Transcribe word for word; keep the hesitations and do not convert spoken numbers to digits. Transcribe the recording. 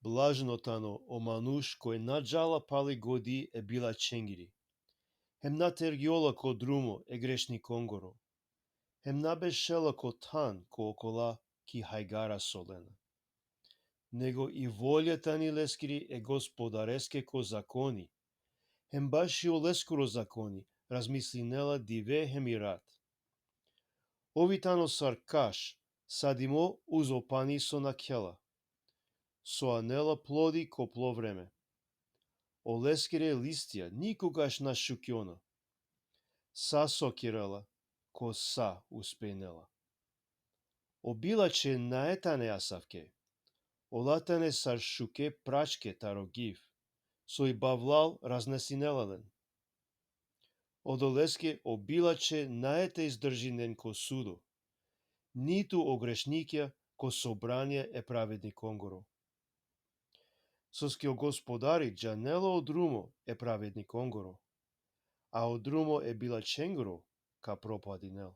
Blaženo tano o manuš koj na džala pali godi e bilačhengiri, hem na tergjola ko drumo e grešnikongoro, hem na bešela ko than ko okola ki hajgara so lena. Nego i volja tani leskiri e Gospodareske ko zakoni, hem baši oleskoro zakoni razmislinela dive hem i rat. Ov i tano sar kaš, sadimo uzo pani so nakhela, so anela plodi ko plo vreme. Oleskere listja nikogaš na šukjona. Sa so kerela, ko sa uspejnela. O bilačhe nae tane asavke. Ola tane sar šuke pračke taro giv, so i bavlal raznesinela len. Odoleske o bilačhe nae te izdržinen ko sudo, nitu o grešnikja ko sobranie e pravednikongoro. Soske o Gospodari džanela o drumo e pravednikongoro, a o drumo e bilačhengoro ka propadinel.